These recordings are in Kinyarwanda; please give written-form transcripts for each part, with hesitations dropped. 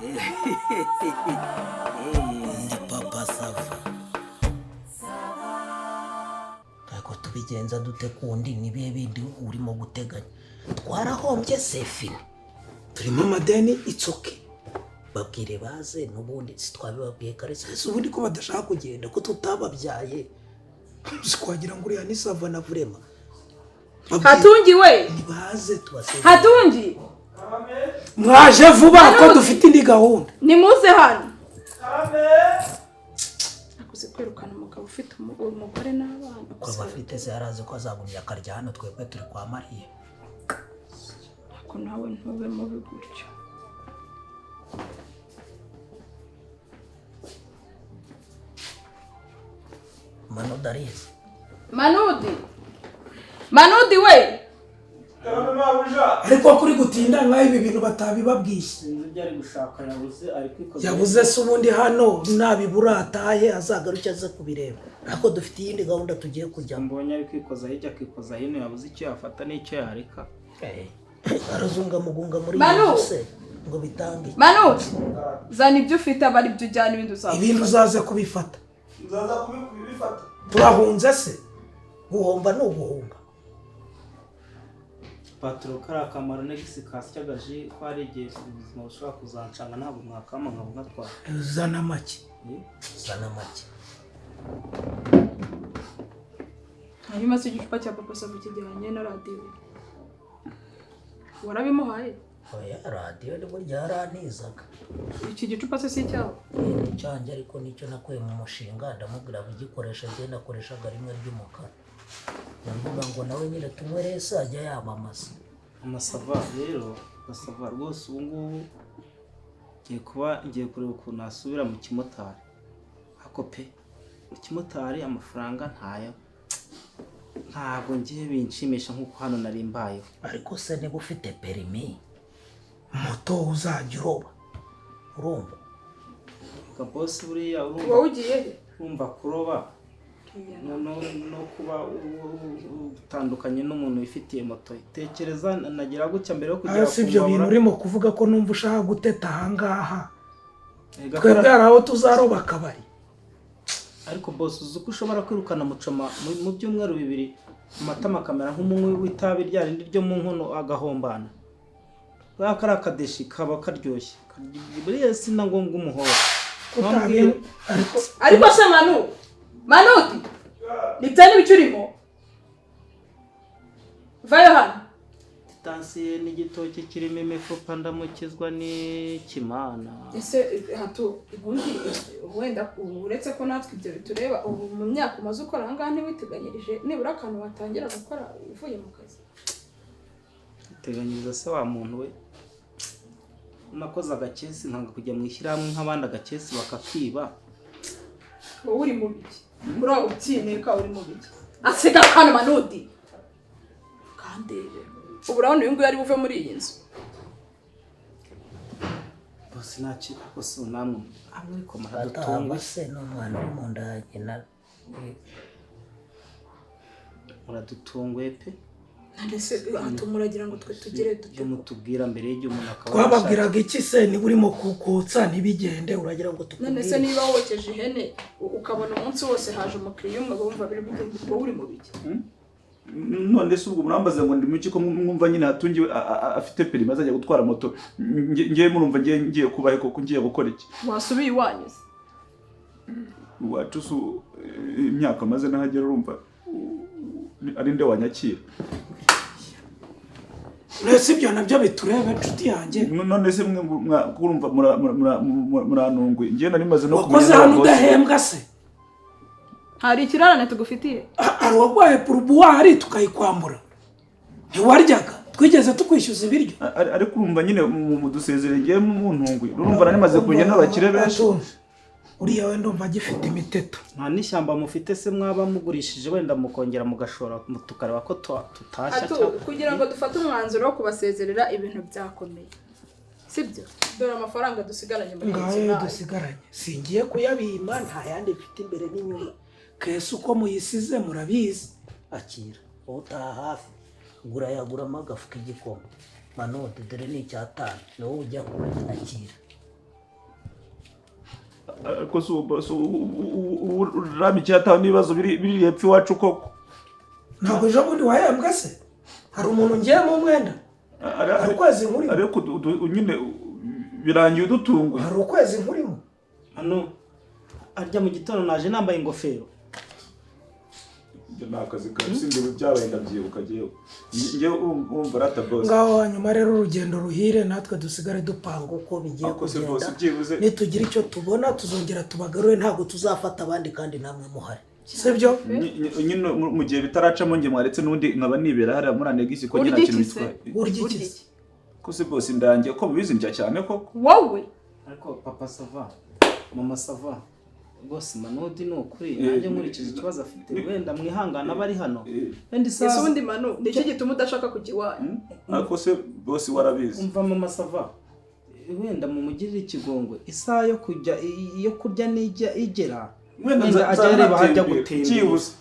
Ndi Papa Sava. Ariko tubigenza dute kundi? Nibihe bindi urimo guteganya? Twarahombye sefini. Turimo amadeni, it's okay. Babwire baze n'ubundi, si twabibabwiye kare se? Ese ubundi ko badashaka kugenda, ko tutababyaye? Si twagira ngo uriya ni Sava na Vurema. Hatungi we! Nibaze. Tubasezeranye. Hatungi! Mwaje vuba ko Hano. dufite indi gahunda. Nimuze hano. Nakuze kwirukana umugabo ufite umugore n'abana. Ko bafite se, yarazi ko azagumya akarya hano, twebwe turi kwa Mariya. Ariko nawe ntube mubi gutyo. Mano darizi. Manudi, Manudi we! Ariko kuri gutinda nk'aho ibi bintu batabibabwiye. Sinzi ibyo ari gushaka, yabuze, ari kwikoza. Yabuze se ubundi? Hano nabibura atahe. Azagaruke aze kubireba, ariko dufite iyindi gahunda tugiye kujyamo. Mbonye ari kwikoza hirya, akikoza hino, yabuze icyo yafata n'icyo yareka. Arazunga mugunga muri iyi Manu! nzu se ngo bitange iki? Manudi, zana ibyo ufite, aba ari byo ujyana, ibindi uzaba Ibindi uzaze kubifata. Nzaza kubifata. Turahunze se? Guhomba ni uguhomba. Paturo, kariya akamaro n'egisi kasi cy'agaji, ko hari igihe ubuzima bushobora kuzancanga, ntabwo mwakama nkaba nkatwara. Zana make. Zana make. Hanyuma se igicupa cya Papa Sava kijyanye na radiyo warabimuhaye? Oya, radiyo ni burya yarantizaga. Iki gicupa se si icyawe? Ni icyanjye, ariko nicyo nakuye mu mushinga. Ndamubwira kugikoresha, njye nakoreshaga rimwe ry'umukara. Ndavuga ngo nawe nyine tunywe se, ajya yamamaza. Amasava rero, basava rwose. Ubu ngubu ngiye kuba ngiye kureba ukuntu nasubira mu kimotari, ariko pe, mu kimotari amafaranga ntayo, ntabwo ngiye binshimisha nk'uko hano nari mbayeho. Ariko se niba ufite perimi, moto uzajya uroba. uroba, urumva? Reka bosi, buriya urumva Wowe ugiye he? Urumva kuroba no kuba utandukanye n'umuntu wifitiye moto ye. Tekereza nagira gutya mbere yo kugera Hasi ibyo bintu mbabura. urimo kuvuga, ko numva ushaka guteta ahangaha. Erega Twebwe hari aho tuzaroba akabari. Ariko boss, uzi ko ushobora kwirukana mucoma mu byumweru 2, amatama akamera nk'umunywi w'itabi rya rindi ryo mu nkono, agahombana. Buriya kariya kadeshi kaba karyoshye. Buriya si na ngombwa umuhoro. Kutabi ariko. Ariko se Manu, Manudi, nibyo n'ibicyo urimo? Vayo hano. Tansiye n'igitoki kirimo imifuka, ndamukizwa n'ikimana. Ese hato ubundi wenda uretse ko natwe ibyo bitureba, ubu mu myaka umaze ukora ahangaha ntiwiteganyirije nibura akantu watangira gukora uvuye mu kazi? Teganyiriza se wa muntu we? Nakoze agakesi nkanga kujya mu ishyirahamwe nk'abandi, agakesi bakakiba. Wowe uri mu biki? Uri aho ubyineka, uri mu biki? Asiga akantu, Manudi, kandebe. Ubu urabona uyu nguyu ari buve muri iyi nzu? Bose ntacyo, ariko si namwe amwe, ariko Atahava muradutunguye. Se n'umwana uri mu nda ya nyina? Muradutunguye pe. None se hato muragira ngo twe tugere dute? Ibyo mutubwira mbere y'igihe umuntu akaba Twababwiraga iki se niba urimo kukotsa ntibigende? Uragira ngo None se tukubwire? niba wokeje ihene ukabona umunsi wose haje umukiriya umwe, wumva biri bugende? Wowe uri mu biki? None se ubwo murambaza ngo ndi muki, ko mwumva nyine hatungiwe afite perimi azajya gutwara moto? Ngewe murumva ngiye ngiye kubahe koko? Ngiye gukora iki? Wasubiye iwanyu se? Iwacu se imyaka maze nahagera, urumva ari nde wanyakira? Uretse ibyo nabyo biturebe, inshuti yanjye. None se mwe urumva murantunguye, ngewe nari maze no Wakoze kumenya hano n'ababosi. udahembwa se? Hari ikirarane tugufitiye? Hari uwagwaye purubuwari tukayikwambura? Ntiwaryaga? Twigeze tukwishyuza ibiryo? Ariko urumva nyine mudusezere, ngewe muntunguye, urumva nari maze kumenya n'abakire benshi. Atunze. Uriya we ndumva agifite imiteto. Nta n'ishyamba mufite se mwaba mugurishije, wenda mukongera mugashora, tukareba ko tutashya cyangwa Kugira ngo dufate umwanzuro wo kubasezerera, ibintu byakomeye, sibyo? Dore amafaranga dusigaranye muri iyi nzu Ngayo nayo. dusigaranye, singiye kuyabima, nta yandi mfite imbere n'inyuma. Kese uko muyisize murabizi. Akira, wowe utaha hafi, gura yaguramo agafu k'igikoma. Manode, dore ni icyatanu, ni wowe ujya kure, akira. Ariko si ubu si ubu icyataho n'ibibazo biri hepfo iwacu koko. Ntabwo ejo bundi wahembwe se? Hari umuntu ngiyemo umwenda? Hari ukwezi nkurimo? Ariko nyine birangiye udutunguye. Hari ukwezi nkurimo? Hano arya mu gitondo naje nambaye ingofero. Ibyo ni akazi kawe, sindi byabaye ndabyibuka njyewe. Njyewe urumva rata boss. Ngaho hanyuma rero urugendo ruhire, natwe dusigare dupanga uko bigiye Ako se kugenda. boss byibuze Nitugira icyo tubona tuzongera tubagarure, ntabwo tuzafata abandi kandi namwe muhari. Sibyo? Nyine mu gihe bitaracamo njye mwaretse n'undi nkaba nibera hariya muri anegisi ko nyine Urya nta kintu iki se? bitwaye. Urya Urya iki se? iki? Ko se boss ndangiye ko mubizi ndya cyane koko. Wowe Ariko papa sava, mama sava, rwose Manudi ni ukuri nanjye nkurikije ikibazo afite, wenda mwihangana abari hano wenda ese isaha. ubundi Manu, ni iki gituma udashaka kujya iwanyu? Ariko se boss warabizi. Umva mama sava, wenda mumugirire ikigongwe, isaha yo kujya yo kurya nijya igera, Wenda wenda ajya areba aho ajya nzanatembera gutembera. byibuze.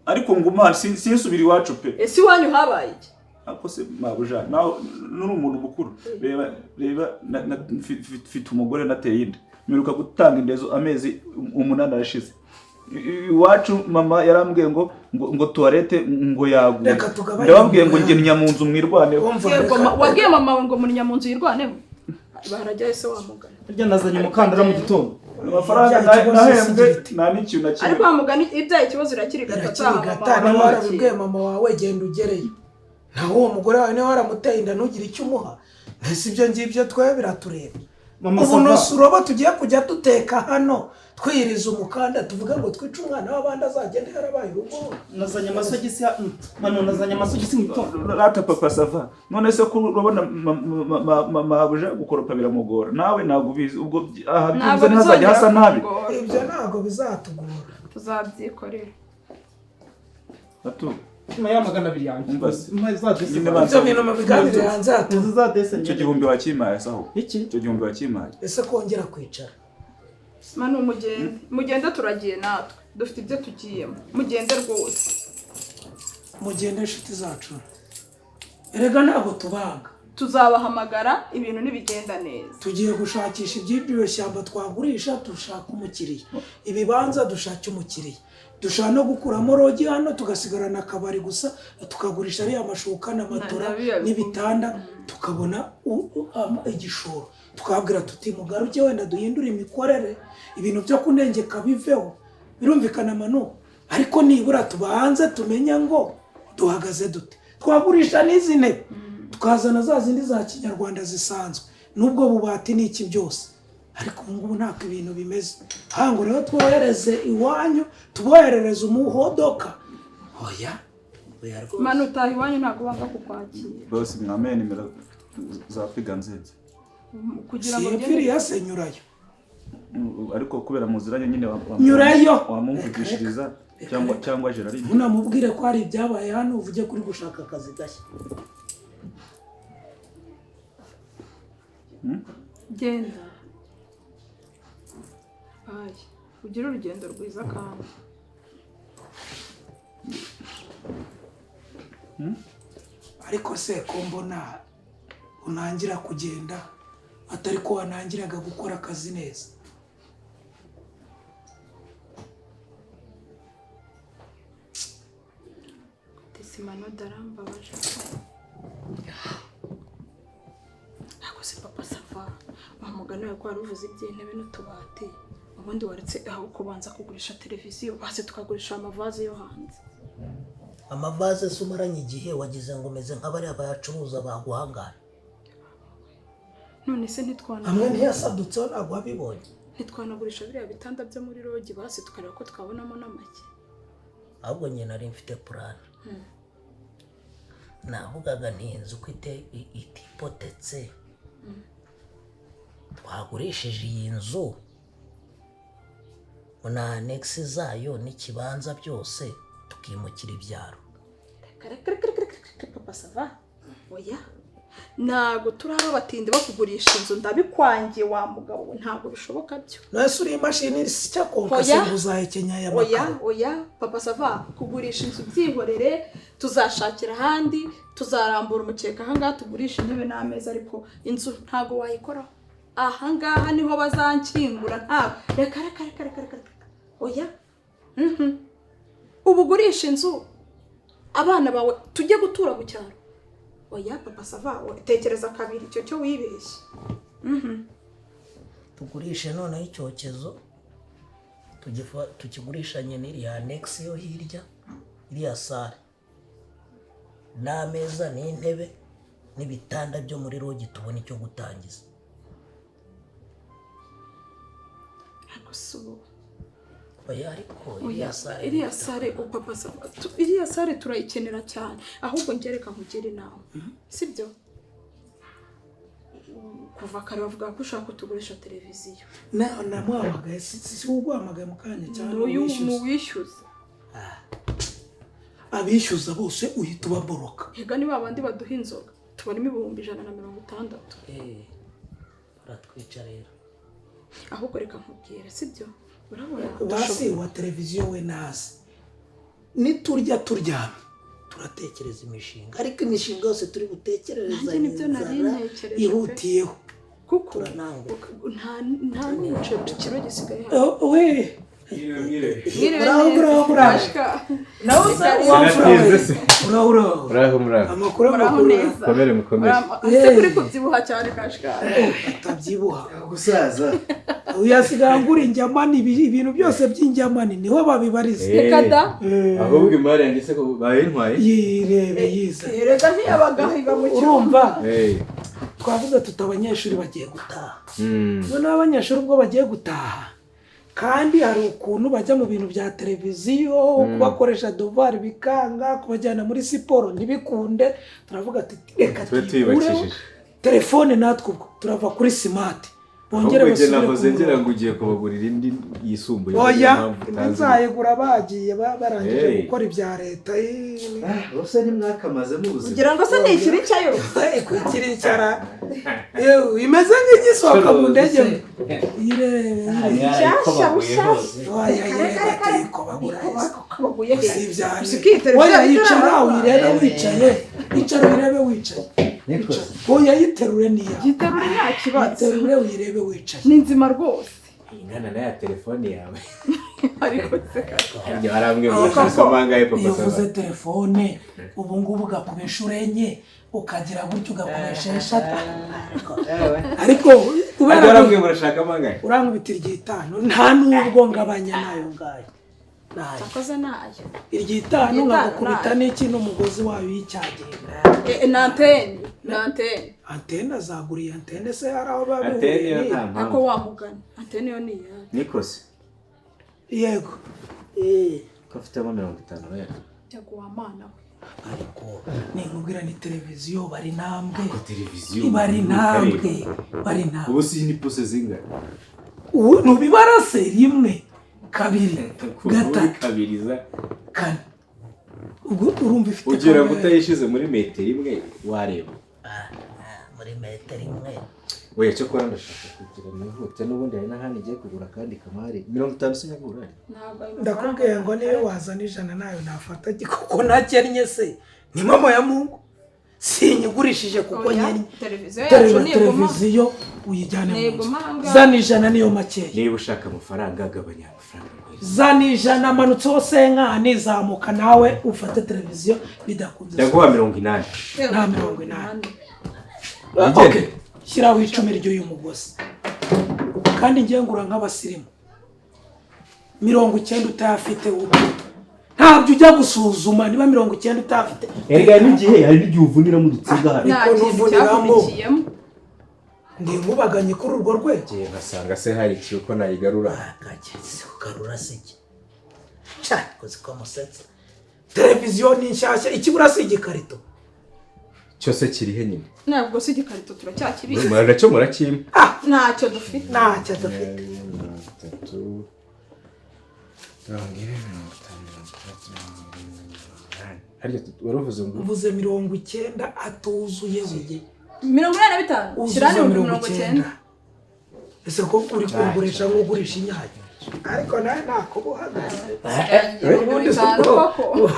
Ariko nguma sinsubira iwacu pe. Ese iwanyu habaye iki? Ariko se mabuja nawe nuri umuntu mukuru, reba reba mfite umugore nateye inda, mperuka gutanga indezo amezi 8 arashize. Iwacu mama yarambwiye ngo ngo toilette ngo yaguye. Reka tugabanye Ndababwiye ngo umwanya. njye mu nzu mwirwaneho. Umva, Yego, reka- wabwiye mama wawe ngo munya mu nzu yirwaneho? Barajya ese wa mugani. Burya nazanye umukandara mu gitondo. Amafaranga Ibyaha ikibazo nahembwe si nta n'ikintu na kimwe. Ariko wa mugani ibyaye ikibazo urakirigata, ataha mama Irakirigata, wawe niba aramwakira. warabibwiye mama wawe genda ugereyo. Naho uwo mugore wawe niba waramuteye inda ntugire icyo umuha. Mbese ibyo ngibyo twe biratureba. Mama Ubu Sava. nusurobo tugiye kujya duteka hano twiyiriza umukanda, tuvuge ngo twice umwana w'abandi azagende yarabaye urugo. Nazanye amasogisi Manu, nazanye amasogisi mu gitondo. Rata papa sava, none se ko urabona mabuja gukoropa biramugora, nawe ntabwo ubizi ubwo aha Ntabwo byibuze ntihazajya hasa nabi. kugora. Ibyo ntabwo bizatugora. Tuzabyikorera. Atu Nyuma ya 200 yanjye. Umva se. Mpa za dese. Nyine banza- Ibyo bintu mubiganire hanze hato. Izo za dese. Icyo gihumbi wakimpaye saho? Iki? Icyo gihumbi wakimpaye. Ese kongera kwicara? Manu mugende, mugende turagiye natwe dufite ibyo tugiyemo, mugende rwose. Mugende inshuti zacu. Erega ntabwo tubanga. Tuzabahamagara ibintu nibigenda neza. Tugiye gushakisha iby'iryo shyamba twagurisha, dushaka umukiriya. Ibibanza dushaka umukiriya. Dushaka no gukuramo rogi hano tugasigarana akabari gusa, tukagurisha ariya mashuka na matora n'ibitanda, tukabona igishoro. Tukabwira tuti mugaruke wenda duhindure imikorere, ibintu byo kunengeka biveho. Birumvikana Manu, ariko nibura tubanze tumenye ngo duhagaze dute. Twagurisha n'izi ntebe, tukazana za zindi za kinyarwanda zisanzwe, n'ubwo bubati n'iki byose. Ariko ubu ngubu ntabwo ibintu bimeze. Hango rero twohereze iwanyu, tuboherereze umuhodoka. Oya, Oya rwose. Manu utaha iwanyu ntabwo banga kukwakira. Boss mwameye nimero za piga nzenze. Kugira ngo si ugende epfiriya se nyurayo. Ariko kubera muziranye nyine Nyurayo. wamumvugishiriza cyangwa Gerard. Ntunamubwire ko hari ibyabaye hano, uvuge kuri gushaka Akazi gashya. Genda. Ayi, ugire urugendo rwiza kandi. Ariko se ko mbona unangira kugenda atari ko wanangiraga gukora akazi neza? Tesimano darambabaje. Ako se papa sava, wa mugani wawe ko wari uvuze iby'intebe n'utubati, ubundi waretse aho kubanza kugurisha televiziyo, basi tukagurisha amavaze yo hanze. Amavaze se umaranye igihe wagize ngo umeze nk'abariya bayacuruza baguhangara. None se Hamwe ntiyasadutseho ntabwo wabibonye. ntitwanagurisha biriya bitanda byo muri rogi, basi tukareba ko twabonamo n'amake. Ahubwo njye nari mfite plan. Navugaga nti inzu uko itipotetse, twagurishije iyi nzu na annex zayo n'ikibanza byose, tukimukira ibyaro. Reka reka reka reka reka papa sava, oya ntabwo turaba batinde bakugurisha inzu, ndabikwangiye wa mugabo we, ntabwo bishoboka byo. Nese uri imashini isya konka Oya. se ngo uzahekenya aya Oya makaro? oya papa sava, kugurisha inzu byihorere, tuzashakira ahandi, tuzarambura umukeka ahangaha tugurisha intebe n'ameza, ariko inzu ntabwo wayikoraho. Ahangaha niho bazankingura, ntabwo. Reka reka reka reka reka reka, oya. Ubu ugurisha inzu, abana bawe tujye gutura mu cyaro? Oya Papa Sava, tekereza kabiri, icyo cyo wibeshye. Tugurishe noneho icyokezo, tukigurishanye n'iriya annexe yo hirya, iriya salle, n'ameza n'intebe n'ibitanda byo muri lodge, tubone icyo gutangiza. Ariko si ubu. Oya, ariko Oya, iriya salle. Iriya salle, Papa Sava, iriya salle turayikenera cyane. Ahubwo ngereka nkugire inama, sibyo? Kuva kare bavuga ko ushaka kutugurisha televiziyo. Namuhamagaye, si uguhamagaye mu kanya cyane. N'uyu Uwishyuza. Muwishyuza. Abishyuza bose uhita ubaboroka. Hega ni ba bandi baduha inzoga, tubonemo 160,000. Baratwica rero. Ahubwo reka nkubwire, sibyo? Urabona Basi wa televiziyo we nazi, niturya turyamye turatekereza imishinga, ariko imishinga yose turi butekerereza Nanjye nibyo nari inzara ntekereje pe. Ihutiyeho. Kuko Turananguka. nta n'umuceri ikiro gisigaye hano. Oh, we. Mwiriwe. Muraho, Neza. muraho, muraho. Kashka. Nawe se wamfura we? Sinatinze se. Uraho, uraho. Muraho, muraho. Amakuru? Muraho. Amakuru. Neza. Mukomere, mukomere. Ese kuri kubyibuha cyane, Kashka? Atabyibuha. Gusaza. Uyasigaye angura injyamani, ibintu byose by'injyamani niho babibariza. Reka da. Ahubwo imari yanjye se ko bayintwaye? Yirebe yize. Erega ntiyabagahiga mu cyumba. Urumva, Eh. twavuze tuti abanyeshuri bagiye gutaha. Noneho abanyeshuri ubwo bagiye gutaha, kandi hari ukuntu bajya mu bintu bya televiziyo, kubakoresha devoir bikanga, kubajyana muri siporo ntibikunde, turavuga ati reka Tube tuyikureho tuyibakijije. Telefone natwe ubwo turava kuri smart, bongere Ahubwo njye basubire nahoze ku ngira murongo. ngo ugiye kubagurira indi yisumbuye. Oya. Niyo mpamvu utazi. Nzayigura bagiye, barangije Hey. gukora ibya leta. Ubuse ntimwakamazemo ubuzima. Kugira ngo se ntikiri cyayo. Kukiricara yewe imeze nk'igisohoka mu ndege, irebe. Nshyashya bushyashya. Oya, yirebe, atayikobagura. Kabaguye he? Si ibyane. Uzi ko iyi televiziyo Oya, yicara itaraba. uyirebe wicaye, icara uyirebe wicaye. Oya, yiterure niya. Giterure nta kibazo. Yiterure uyirebe wicaye. Ni nzima rwose. Ingana na ya telefone yawe. Ariko se Kashka. Harya warambwiye ngo ushaka amangahe, Papa Iyo uvuze Sava? telefone ubu ngubu ugakuba inshuro enye, ukagira gutya ugakoresha eshatu, ariko Harya kubera warambwiye ngo urashaka amangahe? Urankubita iry'itanu, nta n'ubwo ngabanya nayo ngayo nayo. Cyakoze nayo. Iry'itanu. Iry'itanu. Nkagukubita Nayo. n'iki n'umugozi wayo y'icyagenda. Na antene, na antene. Antene azaguriye antene se hari aho biba Antene yo bihuriye? nta Ariko mpamvu. wa mugani, antene yo ni iyayo. Nikose. Yego. Ko afitemo 50 rero. Yaguha mana we. Ariko Ninkubwira ni televiziyo bari intambwe. Ko televiziyo. Bari intambwe, bari intambwe. Ubu si ni pouces zingahe? Ubu ntubibara se? Rimwe, kabiri, gatatu, Kabiriza. kane, ubwo urumva ifite Ugira ngo kangahe? utayishize muri metero imwe wareba. Muri metero imwe. Oya, cyakora ndashaka kugira nihute, n'ubundi hari n'ahandi ngiye kugura akandi kamari. 50 sinyagura. Ntabwo ayo mafaranga. Ndakubwiye ngo niyo wazana 100 nayo nafata, kuko ntakennye se? Ni mama ya Mungu, sinyigurishije kuko Oya, nkennye. televiziyo yacu Terura niguma. televiziyo uyijyane mu nzu. Niguma ahangaha. Zana 100, niyo makeya. Niba ushaka amafaranga, gabanya amafaranga nguhereza. Zana 100, amanutseho senkani, zamuka nawe ufate televiziyo, bidakunze. Ndaguha 80. Nta 80. Wigende. Okay, shyiraho 10 ry'uyu mugozi, kandi ngiye ngura nk'abasirimu. 90 utayafite ubu ntabyo ujya gusuzuma, niba 90 utayafite. Erega n'igihe hari n'igihe uvuniramo udutsinga hano. Nta Ariko kintu ntuvuniramo. cyakurikiyemo. Ndi nkubaganye kuri urwo rwego. Ngiye nkasanga se hari iki uko nayigarura. Akagezi ugarura se iki? Ca kuzi ko musetsa. Televiziyo ni nshyashya, ikibura si igikarito. Cyose kirihe nyine? Ntabwo se igikarito turacyakibika? Nacyo murakimpa. Ntacyo dufite. Ntacyo dufite. 30, 40, 50, 60, 80. Harya waravuze ngo Mvuze 90 atuzuye we. 85. Uzuza Shyira n'ibihumbi mirongo mirongo icyenda icyenda. Ese ko uri kugurisha nk'ugurisha inyanya? Ariko nawe ntako uhagaze. 50 koko.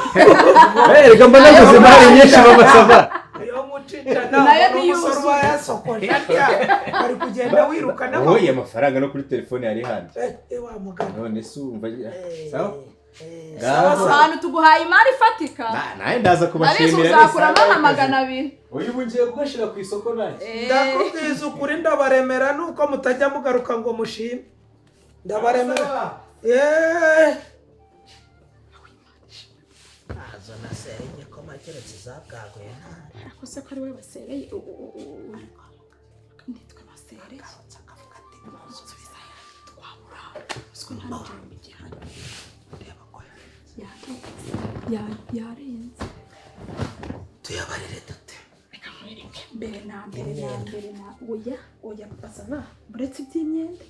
Reka mba naguze imari nyinshi, Mama Sava. Iyo gucicana. Nayo Umuntu w'umusore ntiyuzuye. uba yasokoje atya, bari kugenda wiruka n'amaguru. Wowe amafaranga no kuri telefone yari hanze. Eh, wa mugani. None se urumva sawa? Sawa, Ngaho. sawa. Ahantu tuguhaye imari ifatika. Nawe ndaza Ndabizi kubashimira. uzakuramo nka 200. Uyu ubu ngiye kugashyira ku isoko nanjye. Ndakubwiza ukuri, ndabaremera nuko mutajya mugaruka ngo mushime. Ndabaremera. Yeee. Ntazo nasereye igikoma keretse izabwaguye nabi. Ariko se ko ari we basereye, nitwe basereye. Subiza twabura uziko nta n'igihumbi gihari. Yarenze. Yarenze. Tuyabarire dute? Reka nkwereke mbere na mbere na mbere na oya oya basaba buretse iby'imyenda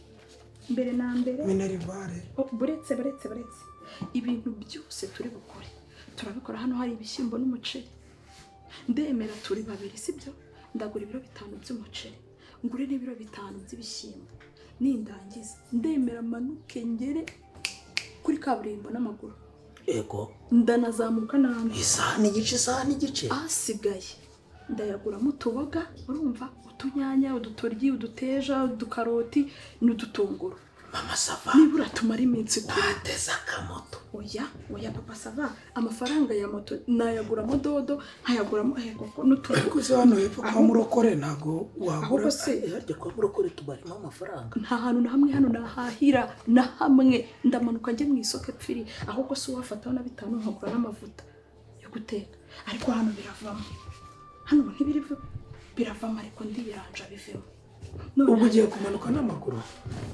mbere na mbere. Minerivare. Oh, buretse buretse buretse, ibintu byose turi bukore turabikora hano hari ibishyimbo n'umuceri. Ndemera turi babiri, sibyo? Ndagura ibiro 5 by'umuceri, ngure n'ibiro 5 by'ibishyimbo. Nindangiza ndemera manuke ngere kuri kaburimbo n'amaguru. Ego. Ndanazamuka n'andi. Isaha n'igice, isaha n'igice. Asigaye ndayaguramo utuboga, urumva, utunyanya, udutoryi, uduteja, udukaroti n'udutunguru. Mama Sava. Nibura tumara iminsi kure. Wateze akamoto. Oya oya papa Sava, amafaranga ya moto nayaguramo dodo, nkayaguramo koko n'utuntu. Ariko se hano hepfo kwa Murokore ntabwo wagura? Ahubwo se Harya kwa Murokore tubarimo amafaranga? Nta hantu na hamwe hano nahahira na hamwe. Ndamanuka njye mu isoko epfiri. Ahubwo se uwafataho na 5 nkagura n'amavuta yo guteka? Ariko hano biravamo, hano ubu ntibiri biravamo, ariko ndiyiranja bivemo. None Ubwo ugiye kumanuka n'amaguru?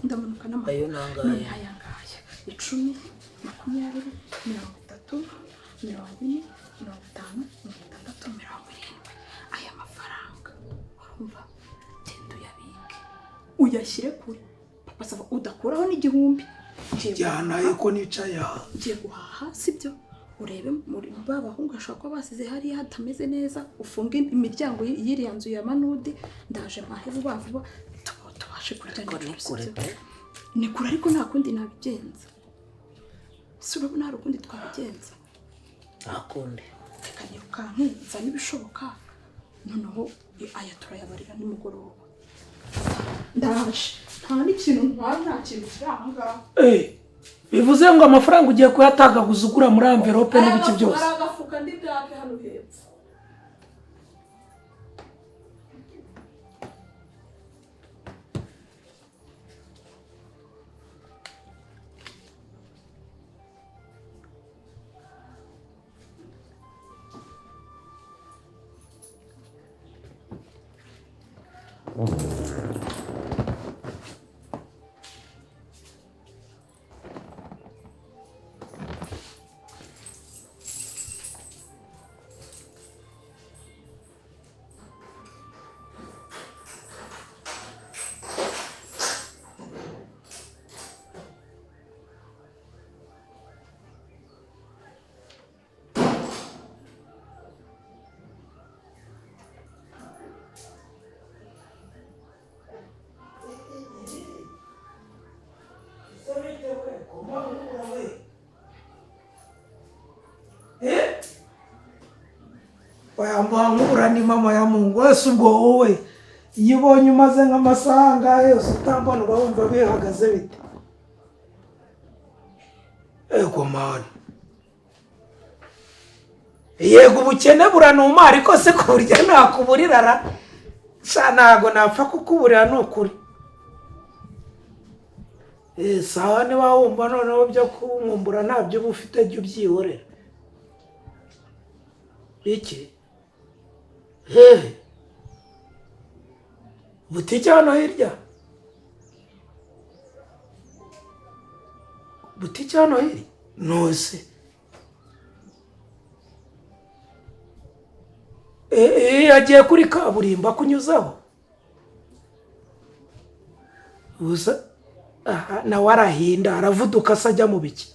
Ndamanuka n'amaguru. Ayo ni angahe? None aya ngaya: 10, 20, 30, 40, 50, 60, 70. Aya mafaranga urumva, genda uyabike, uyashyire kure papa Sava, udakuraho n'igihumbi. Ngiye Jyana ko nicaye aha. Ngiye guhaha, sibyo? Urebe muri ba bahungu bashobora kuba basize hariya hatameze neza, ufunge imiryango y'iriya nzu ya Manudi. Ndaje mpahe vuba vuba, tubashe kurya Ariko nijoro, ni kure sibyo? pe. Ni kure, ariko nta kundi nabigenza. Si urabona hari ukundi twabigenza? Nta kundi. Reka nirukanke nzane ibishoboka, noneho aya turayabarira nimugoroba. Ndaje, nta n'ikintu ntwara, nta kintu kiri aha ngaha. Eh, bivuze ngo amafaranga ugiye kuyatagaguza ugura muri amverope n'ibiki byose? Hari agafuka ndi bwake hano hepfo. Wayambankura ni mama ya Mungu wese. Ubwo wowe iyo ubonye umaze nk'amasaha angahe yose utambona, uba wumva bihagaze bite? Ego mana, yego ubukene buranuma, ariko se ku buryo nakuburira ra? Sha, ntago napfa kukuburira, ni ukuri. Eh, sawa, niba wumva noneho byo kunkumbura ntabyo uba ufite, jya ubyihorera. Iki hehe? Butike hano hirya, butike hano hirya nose. Eh, yagiye kuri kaburimbo akunyuzaho gusa. Aha nawe arahinda, aravuduka se ajya mu biki?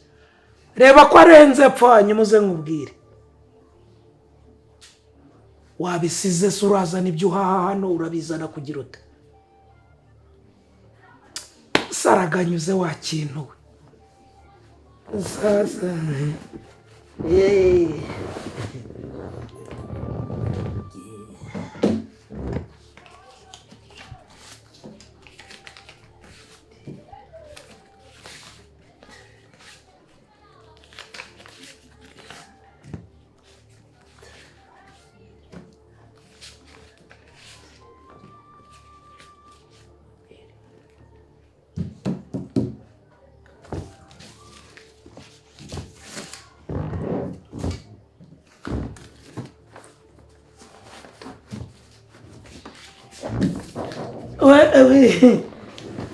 Reba ko arenze epfo, hanyuma uze nkubwire. Wabisize se? Urazana ibyo uhaha hano, urabizana kugira ute? Saraganyuze wa kintu we. Sasa. Yeee.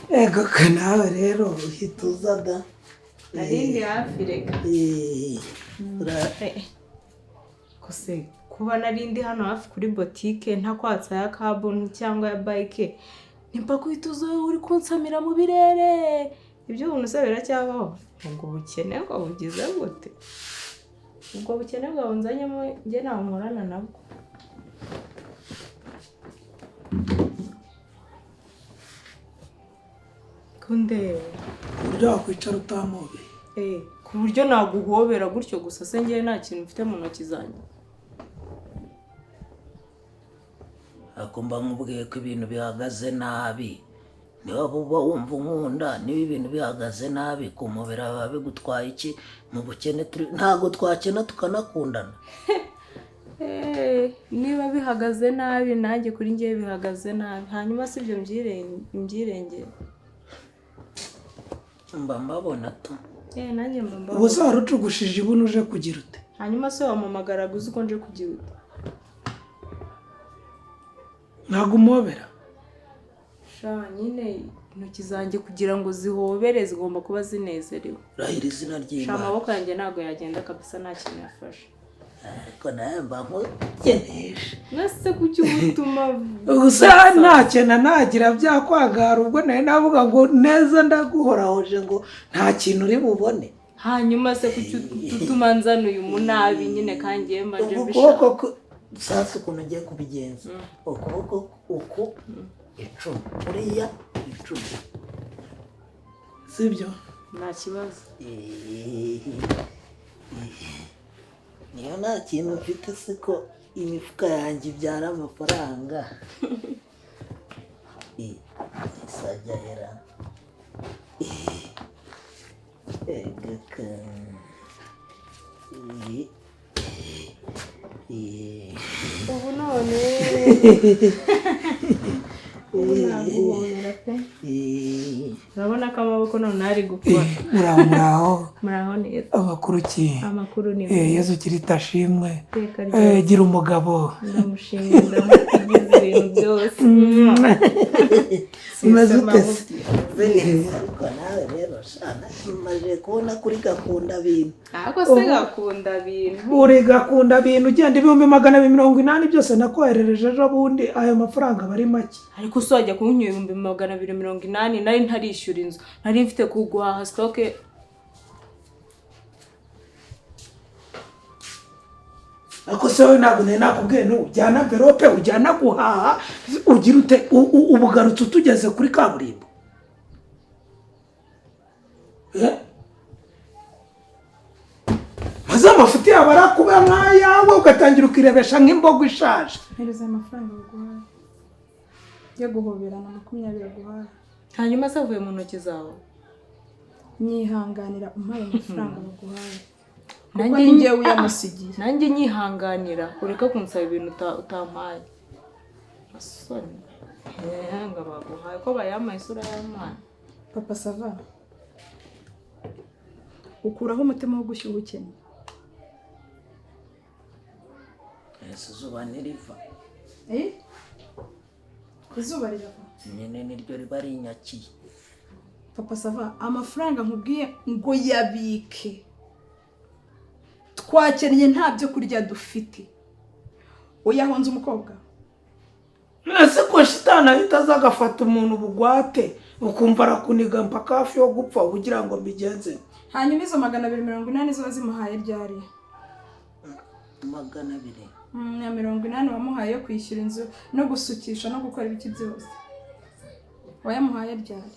Ego ko nawe rero uhita uza da. Narindi hafi reka. Eh, Kose kuba narindi hano hafi kuri botike ntakwatsa ya kaboni cyangwa ya bayike, nimba guhita uza uri kunsamira mu birere. Ibyo ubuntu se biracyabaho? Ubwo bukene bwo bugize gute? Ubwo bukene bwawe nzanyemo njye ntawe nkorana nabwo. Kundeba. Ku buryo wakwicara utampobeye. Ku buryo naguhobera gutyo gusa se njyewe nta kintu mfite mu ntoki zanjye. Ariko mba nkubwiye ko ibintu bihagaze nabi, niba uba wumva unkunda, niba ibintu bihagaze nabi kumubera biba bigutwaye iki? Mu bukene turi ntabwo twakena tukanakundana. Niba bihagaze nabi nanjye kuri njyewe bihagaze nabi, hanyuma si ibyo mbyirengere. Mba mbabona tu. Nanjye mba mbabona. Ubu se warucugushije ibuno uje kugira ute? Hanyuma se wampamagaraga uzi ko nje kugira ute? Ntabwo umobera. Sha nyine intoki zanjye kugira ngo zihobere zigomba kuba zinezerewe. Rahira izina Sha ry'Imana. amaboko yanjye ntabwo yagenda kabisa nta kintu yafashe. Ariko nawe mba nkukenesha. Mwese kuki ubutuma Gusa ntakena nagira byakwagara, ubwo nari navuga ngo neza ndaguhorahoje ngo nta kintu uri bubone. Hanyuma se kuki utuma nzana uyu munabi nyine kandi ngiye mbaje mbishaka. Ukuboko sasa ukuntu ugiye kubigenza, ukuboko uku 10, uriya 10. Sibyo? Nta kibazo. Niyo nta kintu mfite siko imifuka yanjye ibyara amafaranga. Isajya hera. Egeka. Ubu none ubu naguhobera pe. Urabona ko amaboko none ari gukora. Muraho muraho. Muraho neza. Amakuru ki? Amakuru ni Yezu Kristo ashimwe. Iteka ryose. Gira umugabo. Ndamushimira, ndamukugiza ibintu byose. Umeze ute se? Ariko nawe rero shana maze kubona kuri gakunda bintu. Ariko se gakunda bintu. Uri gakunda bintu ugenda 280,000 byose nakoherereje ejo bundi, ayo mafaranga bari make. Ariko se wajya kunywa 280,000 nari ntarishyura inzu, nari mfite kuguhaha stoke. Ariko se wowe ntabwo nari nakubwiye ujyana envelope, ujyana guhaha, ugira ute ubugarutse utugeze kuri kaburimbo. Maze amafuti yawe arakuba nk'ayawe ugatangira ukirebesha nk'imbogo ishaje. Mpereza amafaranga baguhaye yo guhoberana 20 aguhaye. Hanyuma se avuye mu ntoki zawe? Nyihanganira umpaye amafaranga baguhaye. Nanjye njyewe uyamusigiye. Nanjye nyihanganira ureka kunsaba ibintu utampaye. Asoni. Ngo baguhaye ko bayampaye isura y'Imana. Papa Sava, ukuraho umutima wo gushyuha ukennye. Ese izuba ntiriva? Izuba rirava. Nyine niryo riba rinyakiye. Papa Sava, amafaranga nkubwiye ngo yabike. Twakennye nta byo kurya dufite. Uyahonze umukobwa. Ese ko shitani ahita aza agafata umuntu bugwate ukumva arakuniga mpaka hafi yo gupfa ugira ngo mbigenze. Hanyuma izo 280 zo zimuhaye ryari? 200. Na 80 wamuhaye yo kwishyura inzu no gusukisha no gukora ibiki byose. Wayamuhaye ryari?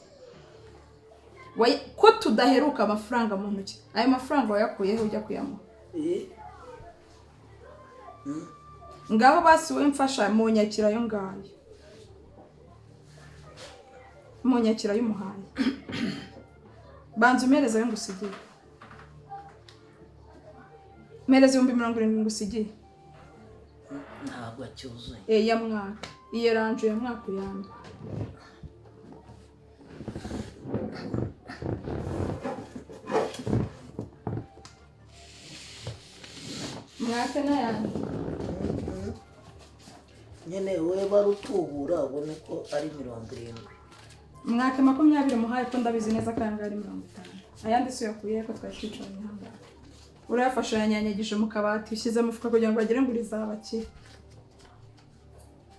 Ko tudaheruka amafaranga mu ntoki, ayo mafaranga wayakuyeho ujya kuyamuha? Ngaho basi wowe mfasha mu nyakira yo ngayo. Mu nyakira y'umuhaye. Banza umpereze ayo ngusigiye. Mpereze 70,000 ngusigiye. Ntabwo acyuzuye. Ya mwaka. Iye ranje ya mwaka uyambe. Mwaka n'ayandi. Nyine wowe barutubura ubone ko ari 70. Mwaka 20 muhaye, ko ndabizi neza ko aya ngaya ari 50. Ayandi si uyakuye ko twari twicaranye aha ngaha? Urayafashe, yanyanyagije mu kabati, ushyize mu mufuka kugira ngo bagere ngo urizabakire.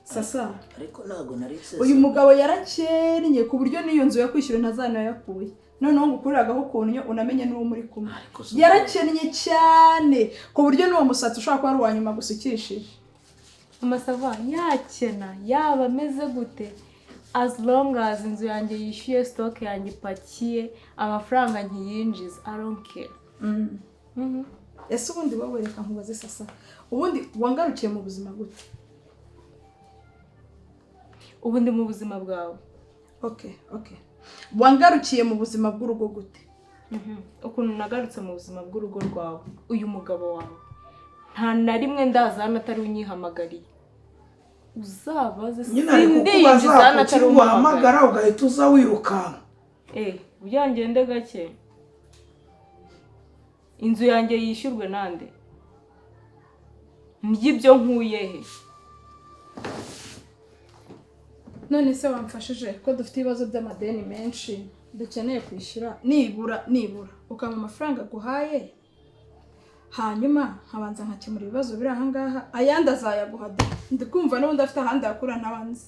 Sasa, Ariko ntabwo nari uyu mugabo yarakennye ku buryo n'iyo nzu yakwishyura ntazanayakuye. Noneho ngo ukuragaho ukuntu unamenye n'uwo muri kumwe. Ariko si- Yarakennye cyane ku buryo n'uwo musatsi ushobora kuba ari uwa nyuma gusukishije. Amasava yakena yaba ameze gute, as long as inzu yanjye yishyuye, stock yanjye ipakiye, amafaranga nkiyinjiza, I don't care. Ese ubundi wowe, reka nkubaze sasa, ubundi wangarukiye mu buzima gute? Ubu ndi mu buzima bwawe. Okay, wangarukiye mu buzima bw'urugo gute? Ukuntu nagarutse mu buzima bw'urugo rwawe, uyu mugabo wawe nta na rimwe ndaza hano atari unyihamagariye. Uzabaze. Nyine ari Sindinjiza kukubaza hano kuki atari umuhamagara. wahamagara ugahita uza wirukanka. Eh, byangende gake. Inzu yanjye yishyurwe nande? Ndya ibyo nkuye he? None se wamfashije ko dufite ibibazo by'amadeni menshi dukeneye kwishyura, nibura nibura ukampa amafaranga aguhaye, hanyuma nkabanza nkakemura ibibazo biri aha ngaha, ayandi azayaguha de. Ndi kumva n'ubundi afite ahandi yakura ntabanza.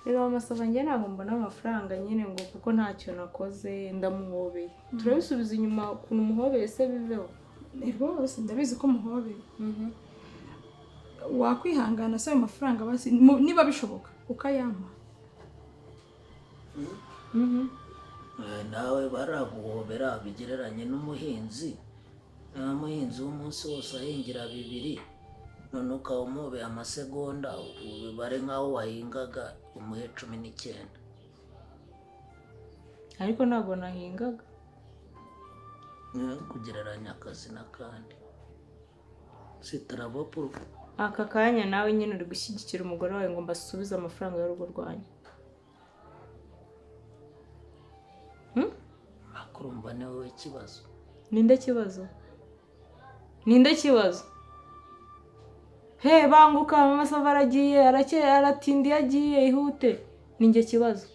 Rero amasaba, njye ntabwo mbona amafaranga nyine ngo kuko ntacyo nakoze ndamuhobeye. Turabisubiza inyuma ukuntu umuhobeye se biveho? Ni rwose ndabizi ko muhobeye. Wakwihangana se ayo mafaranga basi niba bishoboka ukayampa? Nawe baraguhobera bigereranye n'umuhinzi. Niba umuhinzi w'umunsi wose ahingira bibiri, none ukaba umuhobeye amasegonda, ubibare nk'aho wahingaga, umuhe 19. Ariko ntabwo nahingaga. Ni kugereranya akazi n'akandi sitarabopuru. Aka kanya nawe nyine uri gushyigikira umugore wawe ngo mbasubize amafaranga y'urugo rwanyu? Akurumva ni wowe ikibazo. Ninde kibazo? Ninde kibazo? He, banguka, mama Sava aragiye, arakeye, aratinda iyo agiye. Ihute, ninjye kibazo?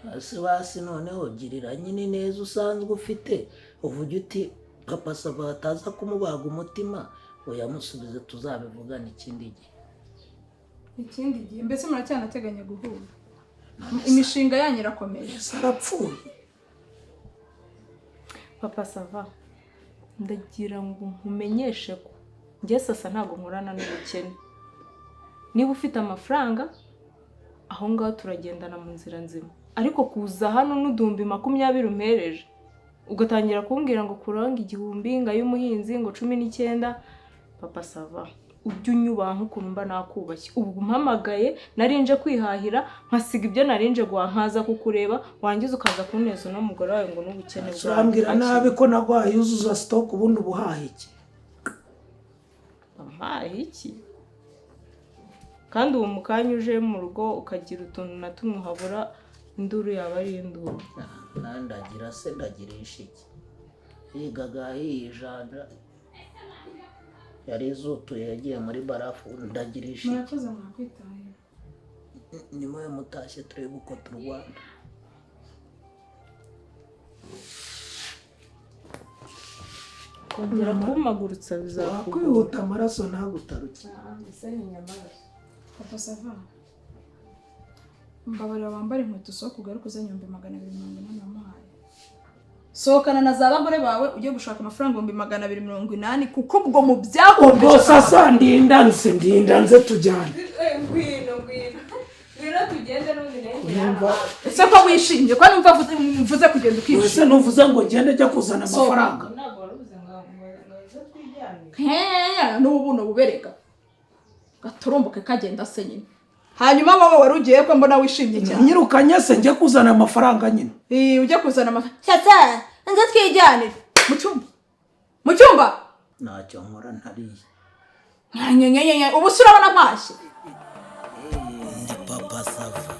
Hasi basi, noneho girira nyine neza usanzwe ufite, uvuge uti papa Sava ataza kumubaga umutima, uyamusubize, tuzabivugane ikindi gihe. Ikindi gihe? Mbese muracyanateganya guhura? Imishinga yanyu irakomeje? Ese arapfuye? Papa Sava, ndagira ngo nkumenyeshe ko njye sasa ntabwo nkorana n'ubukene. Niba ufite amafaranga aho ngaho turagendana mu nzira nzima, ariko kuza hano n'uduhumbi 20 umpereje, ugatangira kumbwira ngo kuranga 1000 ngo ay'umuhinzi ngo 19. Papa Sava, ujye unyubaha nk'ukuntu mba nakubashye. Ubu umpamagaye narinje kwihahira, nkasiga ibyo narinje guhaha nkaza kukureba, wangiza ukaza kuneza uno mugore wawe ngo n'ubukene bwawe. Urambwira nabi ko nagwaye yuzuza stock, ubundi ubuhaha iki? Ampaye iki? Kandi ubu mu kanya uje mu rugo ukagira utuntu na tumwe uhabura, induru yaba ari induru. Nandagira se ndagirisha iki? Yigaga yijanja, yari izutuye, yagiye muri barafu, ndagirisha iki? Murakoze, mwakwitaye. Nyuma yo mutashye turebe uko turwana. Kongera kumpagurutsa bizakugora. Wakwihuta amaraso ntagutaruke. Papa Sava, mbabarira wambare inkweto, usohoke, ugaruke uzanye 280,000 wamuhaye. Sohokana na za bagore bawe ujye gushaka amafaranga 280,000, kuko ubwo mu Ubwo byahombeje. Sasa ndindanze, ndindanze tujyane. Ngwino, ngwino, ngwino tugende n'ubundi. Numva. Ese ko wishimye, ko numva mvuze kugenda ukishima? Ese nuvuze ngo ngende njya kuzana amafaranga? Ntabwo wari ubuze ngo ngo twijyane. Heya, n'ubu buno bubereka gaturumbuke kagenda se nyine. Hanyuma wowe wari ugiye ko mbona wishimye cyane? Nyirukanye se njye kuzana amafaranga nyine. Eh, ujya kuzana amafaranga. Sasa nze twijyanire mu cyumba, mu cyumba. Ntacyo nkora ntariye. Nyenyenyenye, ubu se urabona mpashye? Ndi papa Sava.